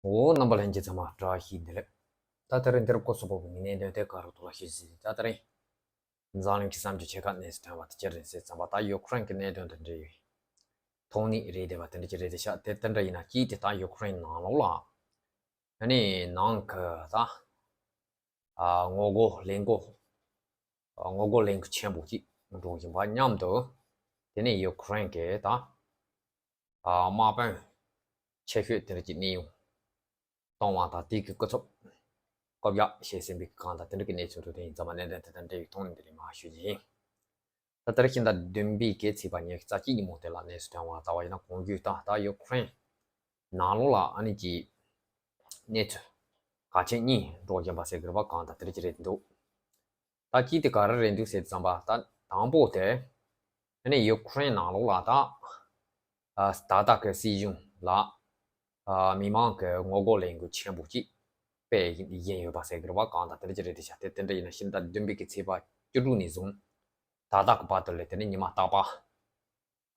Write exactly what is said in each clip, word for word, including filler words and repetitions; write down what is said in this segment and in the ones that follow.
འོ། རྣམ་པ་ལྷན་རྒྱས་ཚང་མ་བཀྲ་ཤིས་བདེ་ལེགས། ད་ད་རིང་འདིར་སྐོར་སོགས་པོ་གི་གནད་དོན་དེ་ག་རུ་ཐོག་ལ་ཤོད་ཟིན། ད་ད་རིང་འཛམ་གླིང་གི་བསམ་རྒྱུ་ཆེ་ཁག་གནས་སུ་ཐོན་པ་དེ་ཅི་རེད་ཟེར་ཙམ་པ། ད་ཡུ་ཁུ་རེན་གྱི་གནད་དོན་དང་འབྲེལ་བའི་ཐོག་ནས་རེད་བསྡད་པ་དེ་འདྲ་ཅིག་རེད་དེ་ཤག་དེ་དེ་འདྲ་ཡིན་ན། གཅིག་དེ་ད་ཡུ་ཁུ་རེན་ནང་ལོགས་ལ་ཨ་ནི་ནང་གི་ད་ཨ་ངོ་རྒོལ་ལས་འགུལ་ངོ་རྒོལ་ལས་འགུལ་ཆེན་པོ་ཅིག་འགྲོ་བཞིན་པ་མཉམ་དུ། དེ་ནས་ཡུ་ཁུ་རེན་གྱི་ད་ཨ་དམག་དཔོན་ཆེ་ཤོས་དེ་འདྲ་ཅིག་གནས་དབྱུང་གཏོང་བ་དང་། དེའི་གི་སྐུ་ཚབ་བསྐོ་བཞག་བྱས་ཟིན་པའི་སྒང་དང་དེ་འདྲ་གི་གནས་ཚུལ་འདུག་དེ་ཡིན་ཙམ་པ་གནད་དོན་དེ་དང་འབྲེལ་བའི་ཐོག་ནས་འདི་ནས་མར་ཞུ་རྒྱུ་ཡིན། ད་ལྟར་ཕྱི་ཟླ་བདུན་པའི་གི་ཚེས་པ་ཉི་ཤུ་རྩ་གཅིག་ཉིན་མོ་དེ་ལ་གནས་སུ་ཐོན་པ་ལྟ་བ་ཡིན་ན། གོང་ཞུས་ལྟར་ད་ཡུ་ཁུ་རེན་ནང་ལོགས་ལ་ཨ་ནི་ཀྱི་གནས་ཚུལ་གལ་ཆེན་གཉིས་འགྲོ་བཞིན་པ་ཟེར་དགོས་རེད་པ། གང་དང་དེ་འདྲ་ཅིག་རེད་འདུག་ད་གཅིག་དེ་ག་རེ་རེད་འདུག་ཟེར་ཙམ་པ། ད་དང་པོ་དེ་ཨ་ནི་ཡུ་ཁུ་རེན་ནང་ལོགས་ལ་ད་ཨ་ད་ལྟ་གི་སྲིད་གཞུང་ལ་ཨ་མི་མང་གི་ངོ་རྒོལ་ལས་འགུལ་ཆེན་པོ་ཅིག་སྤེལ་བཞིན་ཡོད་པ་ཟེར་དགོས་རེད་པ། གང་དང་དེ་འདྲ་ཅིག་རེད་དེ་ཤག་དེ་དེ་འདྲ་ཡིན་ན་ཕྱི་ཟླ་བདུན་པའི་གི་ཚེས་པ་བཅུ་དྲུག་ནས་བཟུང་ད་ལྟ་གི་བར་དུ་ལ་དེ་ནས་ཉི་མ་རྟག་པར་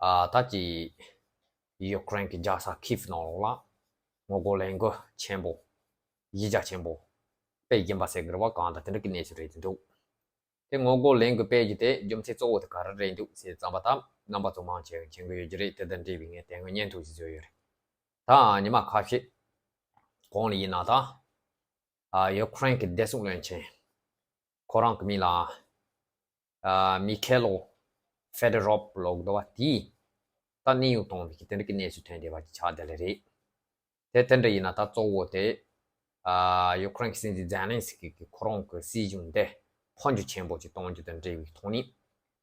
ཨ་ད་ཀྱི་ཡུ་ཁུ་རེན་གྱི་རྒྱལ་ས་ཁིབ་ནང་ལོགས་ལ་ངོ་རྒོལ་ལས་འགུལ་ཆེན་པོ་གཞི་རྒྱ་ཆེན་པོ་སྤེལ་བཞིན་པ་ཟེར་དགོས་རེད་པ། གང་དང་དེ་འདྲ་གི་གནས་ཚུལ་རེད་འདུག་དེ་ངོ་རྒོལ་ལས་འགུལ་སྤེལ་རྒྱུ་དེ་རྒྱུ་མཚན་གཙོ་བོ་དེ་ག་རེ་རེད་འདུག་ཟེར་ཙམ་པ། ད་རྣམ་པ་ཚོ་མང་ཆེ་བས་མཁྱེན་གྱི་ཡོད་ཀྱི་རེད། དེ་དང་འབྲེལ་བའི་ངས་དེ་སྔོན་སྙན་ཐོ་ཞིག་བཟོས་ཡོད་རེད། ད་ཉི་མ་ཁ་ཤས་གོང་ལ་ཡིན་ན། ད་ཨ་ཡུ་ཁུ་རེན་གྱི་བདེ་སྲུང་བློན་ཆེན་ཁོ་རང་གི་མིང་ལ་ཨ་མི་ཁེ་ལོ་ཧྥེ་ཏེ་རོབ་ལབ་འདུག་པ། དེས་ད་གནས་དབྱུང་གཏོང་བའི་གི་དེ་འདྲ་གི་གནས་ཚུལ་ཐོན་བསྡད་པ་ཅིག་ཆགས་བསྡད་ལེ་རེད། དེ་དེ་འདྲ་ཡིན་ན་ད་གཙོ་བོ་དེ་ཨ་ཡུ་ཁུ་རེན་གྱི་སྲིད་འཛིན་ཛེ་ལན་སི་ཀི་གིས་ཁོ་རང་གི་སྲིད་གཞུང་དེ་འཕོ་འགྱུར་ཆེན་པོ་ཅིག་གཏོང་རྒྱུ་དང་འབྲེལ་བའི་ཐོག་ནས།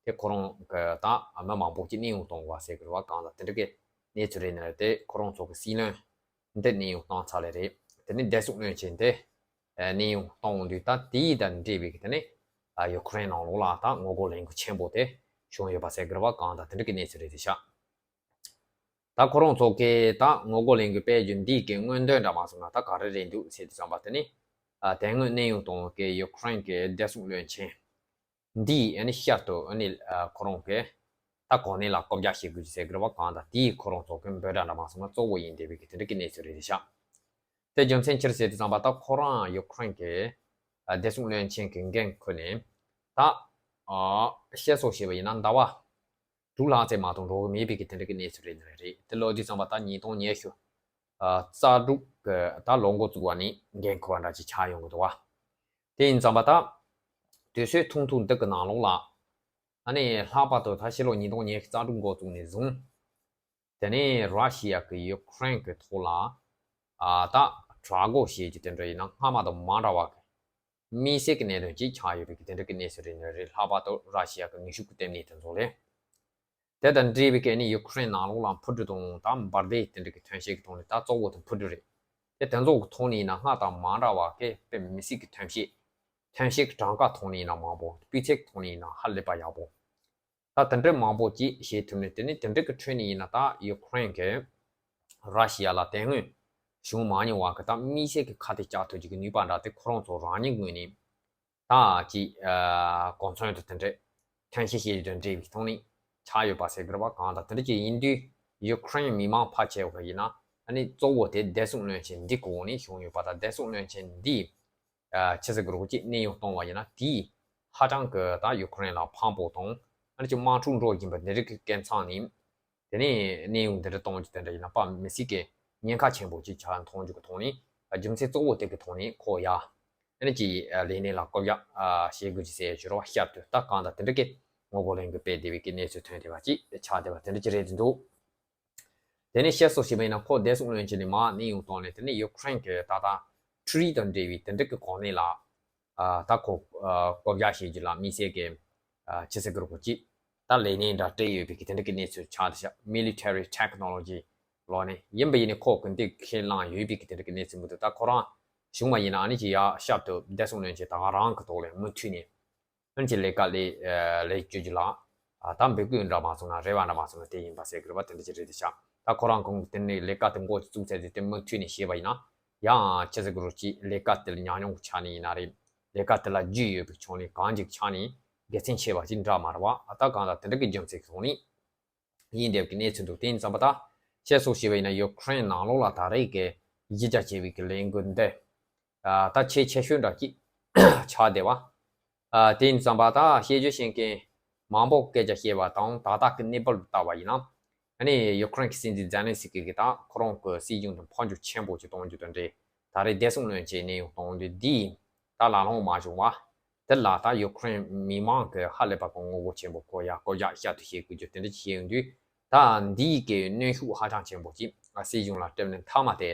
དེ་ཁོ་རང་གི་ད་མི་མང་པོ་ཅིག་གནས་དབྱུང་གཏོང་བ་ཟེར་དགོས་རེད་པ། གང་ལ་དེ་འདྲ་གི་གནས་ཚུལ་རེད་ན། དེ་ཁོ་རང་ཚོ་གི་སྲིད་བློན་འདི་གནས་དབྱུང་བཏང་ཚར་ལེ་རེད། དེ་ནས་བདེ་སྲུང་བློན་ཆེན་དེ་གནས་དབྱུང་གཏོང་དུས། ད་དེའི་དང་འབྲེལ་བའི་གི་དེ་ནས་ཡུ་ཁུ་རེན་ནང་ལོགས་ལ་ད་ངོ་རྒོལ་ལས་འགུལ་ཆེན་པོ་དེ་བྱུང་ཡོད་པ་ཟེར་དགོས་རེད་པ། གང་དང་དེ་འདྲ་གི་གནས་ཚུལ་རེད་དེ་ཤག་ད་ཁོ་རང་ཚོ་གིས་ད་ངོ་རྒོལ་ལས་འགུལ་སྤེལ་རྒྱུ་འདི་གི་སྔོན་འདོན་འདྲ་མ་སོང་ན་ད་ག་རེ་རེད་འདུག་ཟེར་དུས་ཙམ་པ། དེ་ནི་ཨ་དེ་སྔོན་གནས་དབྱུང་གཏོང་གི་ཡུ་ཁུ་རེན་གྱི་བདེ་སྲུང་བློན་ཆེན་འདིས་ཨ་ནི་ཤར་དུ་ཨ་ནི་ཨ་ཁོ་རང་གི་ད་གོ་གནས་ལ་བསྐོ་བཞག་བྱེད་དགོས་ཀྱི་ཟེར་དགོས་རེད་པ། གང་དང་དེའི་ཁོ་རང་ཚོ་གི་འབོད་སྒྲ་འདྲ་མ་སོང་ན་གཙོ་བོ་ཡིན་བསྡད་པའི་གི་དེ་འདྲ་གི་གནས་ཚུལ་རེད་དེ་ཤག་དེ་རྒྱུ་མཚན་ཅི་རེད་ཟེར་དུས་ཙམ་པ། ད་ཁོ་རང་ཡུ་ཁུ་རེན་གྱི་ཨ་བདེ་སྲུང་བློན་ཆེན་གྱི་འགན་འཁུར་ནས་ད་ཨ་བཤད་སྲོལ་བྱས་པ་ཡིན་ན་ཟླ་བ་དྲུག་ལྷག་ཙམ་མ་གཏོགས་འགྲོ་གི་མེད་པའི་གི་དེ་འདྲ་གི་གནས་ཚུལ་རེད་ནི་རེད། དེ་ལོ་དུས་ཙམ་པ་ད་ཉིས་སྟོང་ཉི་ཤུ་ཨ་རྩ་དྲུག་གི་ད་ལོ་འགོ་བཙུགས་པ་ནས་འགན་འཁུར་བ་འདྲ་ཅིག་ཆགས་ཡོང་གི་འདུག་བ། དེ་ཡིན་ཙམ་པ་ད་དུས་ཚོད་ཐུང་ཐུང་འདི་གི་ནང་ལོགས་ལ་ཨ་ནི་ལྷག་པར་དུ་ད་ཕྱི་ལོ་ཉིས་སྟོང་ཉི་ཤུ་རྩ་དྲུག་འགོ་བཙུགས་ནས་བཟུང་། དེ་ནས་ར་ཤི་ཡ་གི་ཡུ་ཁུ་རེན་གི་ཐོག་ལ་ཨ་ད་དྲག་རྒོལ་བྱེད་རྒྱུ་དེ་འདྲ་ཡིན་ན་སྔ་མ་དང་མ་འདྲ་བ་གི་དམིགས་བསལ་གྱི་གནད་དོན་ཅིག་ཆགས་ཡོད་པའི་གི་དེ་འདྲ་གི་གནས་ཚུལ་རེད་ནི་རེད། ལྷག་པར་དུ་ར་ཤི་ཡ་གི་ནུས་ཤུགས་ཀྱི་ལྟེ་གནས་དེ་ཚོ་ལས། དེ་དང་འབྲེལ་བའི་གི་ནི་ཡུ་ཁུ་རེན་ནང་ལོགས་ལ་འཕུར་གྲུ་དང་ད་འབར་མདེལ་དེ་འདྲ་གི་ཐོན་སྐྱེད་ཀྱི་ཐོག་ནས། ད་གཙོ་བོ་དེ་འཕུར་གྲུ་རེད། དེ་དེ་ཚོ་གི་ཐོག་ནས་ཡིན་ན་སྔར་དང་མ་འདྲ་བ་གི་དཔེ་མི་སྲིད་གི་ཐོན་སྐྱེད་ཐོན་སྐྱེད་ཀྱི་གྲངས་ཀ་ཐོག་ནས་ཡིན་ན་མང་པོ། སྤུས་ཚད་ཀྱི་ཐོག་ནས་ཡིན་ན་ཧ་ལས་པ་ཡག་པོ། ད་དེ་འདྲའི་མང་པོ་ཅིག་བྱེད་ཐུབ་ནས། དེ་ནི་དེ་འདྲའི་གི་ཁྲོད་ནས་ཡིན་ན་ད་ཡུ་ཁུ་རེན་གྱིས་ར་ཤི་ཡ་ལ་དེ་སྔོན་བྱུང་མ་མྱོང་བ་གི་ད་དམིགས་བསལ་གྱི་ཁ་གཏད་བཅག་ཐུབ་ཀྱི་གི་ནུས་པ་འདྲ་དེ་ཁོ་རང་ཚོ་རང་ཉིད་ངོས་ནས་ད་ཅིག་ཨ་གོ་མཚོན་དུ་དེ་འདྲའི་ཐོན་སྐྱེད་བྱེད་རྒྱུ་དང་འབྲེལ་བའི་ཐོག་ནས་ཆགས་ཡོད་པ་ཟེར་དགོས་རེད་པ། གང་ལྟར་དེ་འདྲ་ཅིག་ཡིན་དུས་ཡུ་ཁུ་རེན་མི་མང་ཕལ་ཆེ་བ་ཡིན་ན་ཨ་ནི་གཙོ་བོ་དེ་བདེ་སྲུང་བློན་ཆེན་འདི་གི་འོག་ནས་བྱུང་ཡོད་པ་དང་། བདེ་སྲུང་བློན་ཆེན་འདིས་ཨ་ཕྱི་སྲིད་ཀྱི་རོགས་ཀྱིས་གནས་དབྱུང་གཏོང་བ་ཡིན་ན། དེས་ཧ་ཅང་གི་ད་ཡུ་ཁུ་རེན་ལ་ཕངས་པོ་དང་། ཨ་ནི་ཅིག་དམག་འཁྲུག་འགྲོ་བཞིན་པ་འདི་རིགས་ཀྱི་དཀའ་ཚང་ནས། དེ་ནས་གནས་དབྱུང་འདི་འདྲ་གཏོང་རྒྱུ་དེ་འདྲ་ཡིན་ན་དཔེ་མི་སྲིད་ཀྱི་ཉེན་ཁ་ཆེན་པོ་ཅིག་ཆགས་མཐོང་རྒྱུ་གི་ཐོག་ནས། རྒྱུ་མཚན་གཙོ་བོ་དེ་གི་ཐོག་ནས་ཁོ་ཡ་ཨ་ནི་ཅིག་ལས་གནས་ལ་བསྐོ་བཞག་བྱེད་དགོས་ཀྱི་ཟེར་ཡ་ཅིག་རེད་པ། བསྐྱར་དུ་ད་གང་ལྟར་དེ་འདྲ་གི་ངོ་རྒོལ་ལས་འགུལ་སྤེལ་བསྡད་པའི་གི་གནས་ཚུལ་ཐོན་བསྡད་པ་ཅིག་ཆགས་བསྡད་པ་དེ་འདྲ་ཅིག་རེད་འདུག་དེ་ནས་བཤད་སྲོལ་བྱས་པ་ཡིན་ན་ཁོ་བདེ་སྲུང་བློན་ཆེན་ནས་མར་གནས་དབྱུང་བཏང་ནས། དེ་ནས་ཡུ་ཁུ་རེན་གྱི་ད་ལྟ་འཕྲུལ་རིག་དང་འབྲེལ་བའི་དེ་འདྲ་གི་གོ་གནས་ལ་ཨ་ད་ཁོ་ཨ་བསྐོ་བཞག་བྱེད་རྒྱུ་ལ་དམིགས་བསལ་གྱི་ཨ་ཕྱི་སྲིད་ཀྱི་རོགས་པ་ཅིག་ད་ལས་གནས་འདྲ་སྤྲད་ཡོད་པའི་གི་དེ་འདྲ་གི་གནས་ཚུལ་ཆགས་བསྡད་ཤག Military Technology ལོགས་ནས་ཡིན་པ་ཡིན་ནའི་ཁོ་གི་འདི་ཁས་བླངས་ཡོད་པའི་གི་དེ་འདྲ་གི་གནས་ཚུལ་མི་འདུག་ད་ཁོ་རང་བྱུང་བ་ཡིན་ན་ཨ་ནི་ཅིག་ཡ་བསྐྱར་དུ་བདེ་སྲུང་བློན་ཆེན་ད་ག་རང་གི་ཐོག་ལ་མུ་མཐུད་ནས། ཨ་ནི་ཅིག་ལས་ཀ་ལས་ཨ་ལས་བཅོས་རྒྱུ་ལ་ཨ་ད་འབོད་སྐུལ་འདྲ་མ་སོང་ན། རེ་བ་འདྲ་མ་སོང་ན་དེ་ཡིན་པ་ཟེར་དགོས་རེད་པ། དེ་འདྲ་ཅིག་རེད་དེ་ཤག་ད་ཁོ་རང་གོང་གི་དེ་ནས་ལས་ཀ་དེ་འགོ་བཙུགས་ཚར་དུས་དེ་མུ་མཐུད་ནས་བྱས་པ་ཡིན་ན། ཡང་ཕྱི་སྲིད་ཀྱི་རོགས་ཀྱིས་ལས་ཀ་དེ་ལ་ཉམས་མྱོང་གི་ཆ་ནས་ཡིན་ན་རེད། ལས་ཀ་དེ་ལ་རྒྱུས་ཡོད་པའི་ཕྱོགས་ནས་གང་ཅིའི་ཆ་ནས་དགེ་མཚན་ཆེ་བ་ཅིག་འདྲ་མ་རེད་པ། ཨ་ད་གང་ལྟར་དེ་འདྲ་གི་རྒྱུ་མཚན་གྱི་ཐོག་ནས་ཡིན་བསྡད་པའི་གནས་ཚུལ་འདུག་དེ་ཡིན་ཙམ་པ་ད་བཤད་སྲོལ་བྱས་པ་ཡིན་ན་ཡུ་ཁུ་རེན་ནང་ལོགས་ལ་ད་རེས་ཀྱི་ གཞི་རྒྱ་ཆེ་བའི་གི་ལས་འགུལ་འདི་ད་ཆེས་ཆེ་ཤོས་འདྲ་ཅིག་ཆགས་བསྡད་པ། དེ་ཡིན་ཙམ་པ་ད་བཤད་རྒྱུ་བཤད་མཁན་མང་པོ་སྐད་ཆ་བཤད་པ་དང་ད་ལྟ་གི་གནས་བབ་ལ་བལྟས་པ་ཡིན་ན། ཨ་ནི་ཡུ་ཀེ་རེན་གྱི་སྲིད་འཛིན་ཛེ་ལན་སི་ཀི་གིས་ད་ཁོ་རང་གི་སྲིད་གཞུང་དུ་འཕོ་འགྱུར་ཆེན་པོ་ཅིག་གཏོང་རྒྱུ་དང་འབྲེལ་ད་རེས་བདེ་སྲུང་བློན་ཆེན་གནས་དབྱུང་གཏོང་རྒྱུ་འདི་ད་ལམ་ལྷོང་མ་བྱུང་བ། དེ་ལ་ད་ཡུ་ཀེ་རེན་མི་མང་གི་ཧ་ལས་པ་གི་ངོ་རྒོལ་ཆེན་པོ་ཁོ་ཡ་བསྐོ་བཞག་བསྐྱར་དུ་བྱེད་དགོས་རྒྱུ་དེ་འདྲ་ཅིག་བྱས་ཡོང་དུས། ད་འདིའི་གི་གནོན་ཤུགས་ཧ་ཅང་ཆེན་པོ་ཅིག་སྲིད་གཞུང་ལ་སྤྲད་ནས་མཐའ་མ་དེ་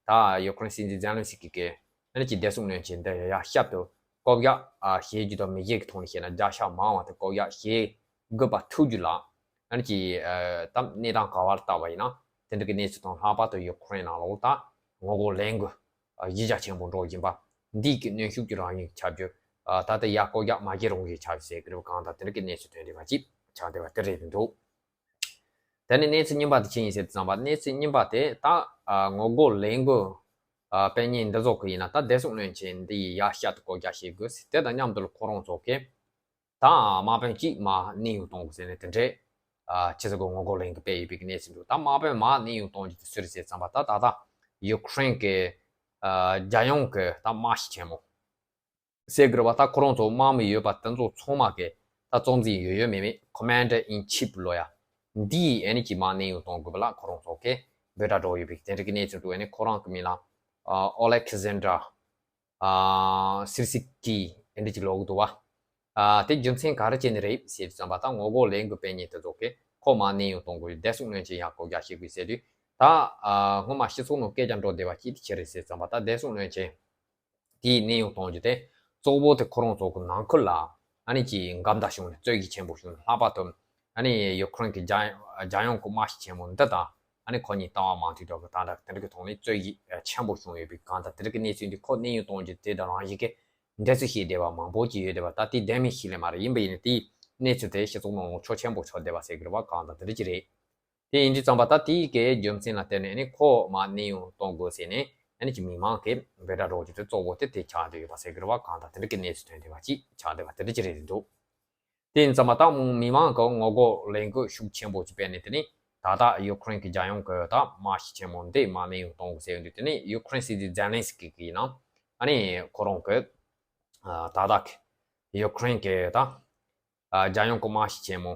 ད་ཡུ་ཀེ་རེན་སྲིད་འཛིན་ཛེ་ལན་སི་ཀི་གིས་ཨ་ནི་ཀྱི་བདེ་སྲུང་བློན་ཆེན་འདི་ཡ་བསྐྱར་དུ་བསྐོ་བཞག་བྱེད་རྒྱུ་དང་མི་བྱེད་ཀྱི་ཐོག་ནས་བཤད་ན་བརྒྱ་ཆ་མང་བ་དེ་བསྐོ་བཞག་བྱེད་དགོས་པ་ཐུག་རྒྱུ་ལ། ཨ་ནི་ཀྱི་ད་གནས་སྟངས་ག་བ་ལ་བལྟས་པ་ཡིན་ན་དེ་འདྲ་གི་གནས་ཚུལ་དང་ལྷག་པར་དུ་ཡུ་ཀེ་རེན་ནང་ལོགས་ད་ངོ་རྒོལ་ལས་འགུལ་གཞི་རྒྱ་ཆེན་པོ་འགྲོ་བཞིན་པ་འདིའི་གི་གནོན་ཤུགས་ཀྱི་རང་བཞིན་ཁྱབ་རྒྱུ་ད་ལྟ་ཡ་བསྐོ་བཞག་མ་བྱེད་རུང་གི་ཆགས་ཟེར་གི་རེད་པ། གང་ལྟར་དེ་འདྲ་གི་གནས་ཚུལ་ཐོན་བསྡད་པ་ཅིག་ཆགས་བསྡད་པ་དེ་རེད་འདུག་དེ་ནས་གནས་ཚུལ་རྙིང་པ་དེ་ཅི་ཡིན་ཟེར་དུས་ཙམ་པ་གནས་ཚུལ་རྙིང་པ་དེ་ད་ངོ་རྒོལ་ལས་འགུལ་སྤེལ་མཁན་འདི་ཚོ་གི་ཡིན་ན་ད་བདེ་སྲུང་བློན་ཆེན་འདི་ཡི་ཡ་བསྐྱར་དུ་བསྐོ་བཞག་བྱེད་དགོས་ཟེར་དེ་དང་མཉམ་དུ་ཁོ་རང་ཚོ་གི་ད་དམག་དཔོན་གཅིག་མར་གནས་དབྱུང་གཏོང་དགོས་ཟེར་ནས་དེ་འདྲའི་ཆེ་ས་གི་ངོ་རྒོལ་ལས་འགུལ་སྤེལ་ཡོད་པའི་གནས་ཚུལ་འདུག་ད་དམག་དཔོན་མར་གནས་དབྱུང་གཏོང་རྒྱུ་དེ་སུ་རེད་ཟེར་དུས་ཙམ་པ་ད་ད་ལྟ་ཡུ་ཀེ་རེན་གི་རྒྱལ་ཡོངས་གི་ད་དམག་སྤྱི་ཆེན་མོ་ཟེར་གི་རེད་པ། ད་ཁོ་རང་ཚོ་དམག་མི་ཡོད་པ་དེ་ཚོ་ཚང་མ་གི་ད་གཙོ་འཛིན་ཡོད་ཡོད་མེད་མེད་Commander in Chief ལོ་ཡ་འདིའི་ཨ་ནི་ཀྱི་མར་གནས་དབྱུང་གཏོང་དགོས་པ་ལ་ཁོ་རང་ཚོ་གི་འབོད་སྒྲ་སྒྲོག་ཡོད་པའི་དེ་འདྲ་གི་གནས་ཚུལ་འདུག་ཨ་ནི་ཁོ་རང་གི་མིང་ལ་ཨོ་ལེག་ཟན་དྲ་སིར་སི་ཀི་ཨ་འདྲ་ཅིག་ལབ་གི་འདུག་བ། དེ་རྒྱུ་མཚན་ག་རེ་བྱས་ནས་རེད་ཟེར་དུས་ཙམ་པ་ད་ངོ་རྒོལ་ལས་འགུལ་སྤེལ་མཁན་དེ་ཚོ་གི་ཁོ་མར་གནས་དབྱུང་གཏོང་དགོས། བདེ་སྲུང་བློན་ཆེན་ཡར་བསྐོ་བཞག་བྱེད་དགོས་ཟེར་དུས་ད་སྔོན་མ་སྤྱི་ཚོགས་ནང་སྐད་ཆ་འགྲོ་བསྡད་པ་ཅིག་དེ་ཆི་རེད་ཟེར་དུས་ཙམ་པ་ད་བདེ་སྲུང་བློན་ཆེན་དེའི་གནས་དབྱུང་གཏོང་རྒྱུ་དེ་གཙོ་བོ་དེ་ཁོ་རང་ཚོ་གི་ནང་ཁུལ་ལ་ཨ་ནི་ཀྱི་འགལ་ཟླ་བྱུང་ནས་རྩོད་གཞི་ཆེན་པོ་བྱུང་ནས་ལྷག་པར་དུ་ཨ་ནི་ཡུ་ཀེ་རེན་གྱི་རྒྱལ་རྒྱལ་ཡོངས་ཀྱི་དམག་སྤྱི་ཆེན་མོ་འདི་དང་ཨ་ནི་ཁོ་གཉིས་ལྟ་བ་མ་མཐུན་འགྲོ་གི་ད་ལྟ་དེ་འདྲ་གི་ཐོག་ནས་རྩོད་གཞི་ཆེན་པོ་བྱུང་ཡོད་པའི་གང་ལྟར་དེ་འདྲ་གི་གནས་ཚུལ་འདི་ཁོ་གནས་དབྱུང་གཏོང་རྒྱུ་དེ་དང་རང་བཞིན་གྱི་འགྲེལ་བཤད་བྱས་བསྡད་པ་མང་པོ་ཅིག་ཡོད་བསྡད་པ་ད་ལྟའི་བདེན་མིན་ཤེས་ལེ་མ་རེད། ཡིན་པ་ཡིན་ན་དེའི་གནས་ཚུལ་དེ་སྤྱི་ཚོགས་ནང་ལ་ཤུགས་ཆེན་པོ་ཆགས་བསྡད་པ་ཟེར་གི་རེད་བ། གང་ལྟར་དེ་འདྲ་ཅིག་རེད། དེ་ཡིན་དུས་ཙམ་པ་ད་དེའི་གི་རྒྱུ་མཚན་ལ་བརྟེན་ནས་ཨ་ནི་ཁོ་མར་གནས་དབྱུང་གཏོང་དགོས་ཟེར་ནས་ཨ་ནི་ཀྱི་མི་མང་གིས་འབོད་སྒྲ་སྒྲོག་རྒྱུ་དེ་གཙོ་བོ་དེ་དེ་ཆགས་བསྡད་ཡོད་པ་ཟེར་གི་རེད་བ། གང་ལྟར་དེ་འདྲ་གི་གནས་ཚུལ་ཐོན་བསྡད་པ་ཅིག་ཆགས་བསྡད་པ་དེ་འདྲ་ཅིག་རེད་འདུག་དེ་ཡིན་ཙམ་པ་ད་མི་མང་གི་ངོ་རྒོལ་ལས་འགུལ་ཤུགས་ཆེན་པོ་ཅིག་སྤེལ་ནས་དེ་ནི་ད་ལྟ་ཡུ་ཀེ་རེན་གྱི་རྒྱལ་ཡོངས་ཀྱི་ད་དམག་སྤྱི་ཆེན་མོ་འདི་མར་གནས་དབྱུང་གཏོང་དགོས་ཟེར་ཡོང་དུས་དེ་ནི་ཡུ་ཀེ་རེན་སྲིད་འཛིན་ཛེ་ལན་སི་ཀི་གི་ཡིན་ན་ཨ་ནི་ཁོ་རང་གི་ད་ལྟ་གི་ཡུ་ཀེ་རེན་གྱི་ད་རྒྱལ་ཡོངས་ཀྱི་དམག་སྤྱི་ཆེན་མོ་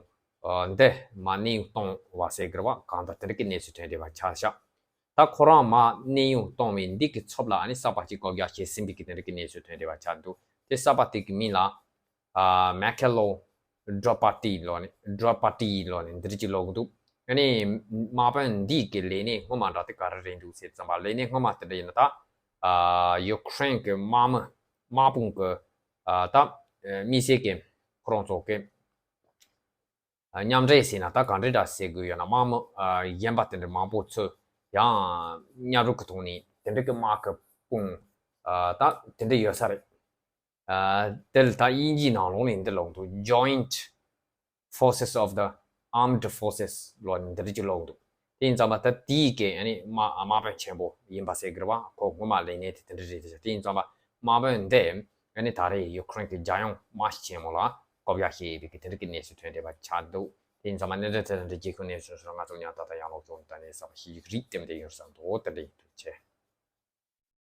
འདི་མར་གནས་དབྱུང་གཏོང་བ་ཟེར་གི་རེད་བ། གང་ལྟར་དེ་འདྲ་གི་གནས་ཚུལ་ཐོན་བསྡད་པ་ཆགས་ཤག་ད་ཁོ་རང་མར་གནས་དབྱུང་གཏོང་བའི་འདི་གི་ཚབ་ལ་ཨ་ནི་གསར་པ་ཅིག་བསྐོ་བཞག་བྱས་ཟིན་པའི་གི་དེ་འདྲ་གི་གནས་ཚུལ་ཐོན་བསྡད་པ་ཆགས་འདུག་དེ་གསར་པ་དེ་གི་མིང་ལ་མེ་ཁེ་ལོ་ཌོ་པ་ཏི་ལོ་ནི་ཌོ་པ་ཏི་ལོ་ནི་འདི་འདྲ་ཅིག་ལབ་གི་འདུག་ཨ་ནི་དམག་དཔོན་འདི་གི་ལས་གནས་སྔོན་མ་འདྲ་དེ་ག་རེ་རེད་འདུག་ཟེར་ཙམ་པ་ལས་གནས་སྔོན་མ་དེ་འདྲ་ཡིན་ན་ད་ཡུ་ཀེ་རེན་གི་དམག་མི་དམག་དཔུང་གི་ད་དམིགས་བསལ་གི་ཁོ་རང་ཚོ་གི་མཉམ་འབྲེལ་ཟེར་ན་ད་ག་འདྲ་འདྲ་ཟེར་དགོས་ཡོད་ན་དམག་མི་གཞན་པ་དེ་འདྲ་མང་པོ་ཚོས་ཡང་མཉམ་རུབ་ཀྱི་ཐོག་ནས་དེ་འདྲ་གི་དམག་གི་དཔུང་ད་དེ་འདྲ་ཡོད་ས་རེད། དེ་ལ་ད་དབྱིན་ཇིའི་ནང་ལོགས་ནས་འདི་ལབ་འདུག Joint Forces of the Armed Forces ལབ་ནས་འདི་འདྲ་ཅིག་ལབ་འདུག་དེ་ཡིན་ཙང་མ་ད་དེའི་གི་ཨ་ནི་དམག་དམག་དཔོན་ཆེན་པོ་ཡིན་པ་ཟེར་གི་རེད་བ། ཁོ་སྔོན་མ་ལས་གནས་དེ་དེ་འདྲ་རེད་དེ། དེ་ཡིན་ཙང་མ་དམག་དཔོན་འདི་ཨ་ནི་ད་རེས་ཡུ་ཀེ་རེན་གྱི་རྒྱལ་ཡོངས་དམག་སྤྱི་ཆེན་མོ་ལ་བསྐོ་བཞག་བྱས་ཡོད་པའི་གི་དེ་འདྲ་གི་གནས་ཚུལ་ཐོན་བསྡད་པ་ཆགས་འདུག་དེ་ཡིན་ཙང་མ་གནད་དོན་དེ་འདྲ་འདྲ་རྒྱལ་ཁབ་གནས་ཚུལ་སོགས་ང་ཚོ་ཉག་ཏག་ཏག་ཡང་ལོག་ཅོག་ད་ནས་གསར་པ་ཤེས་ཀྱི་རིགས་དེ་འདྲ་ཡོད་བསམ་འདུག་དེ་འདྲ་ཡིན། ཐུགས་རྗེ་ཆེ།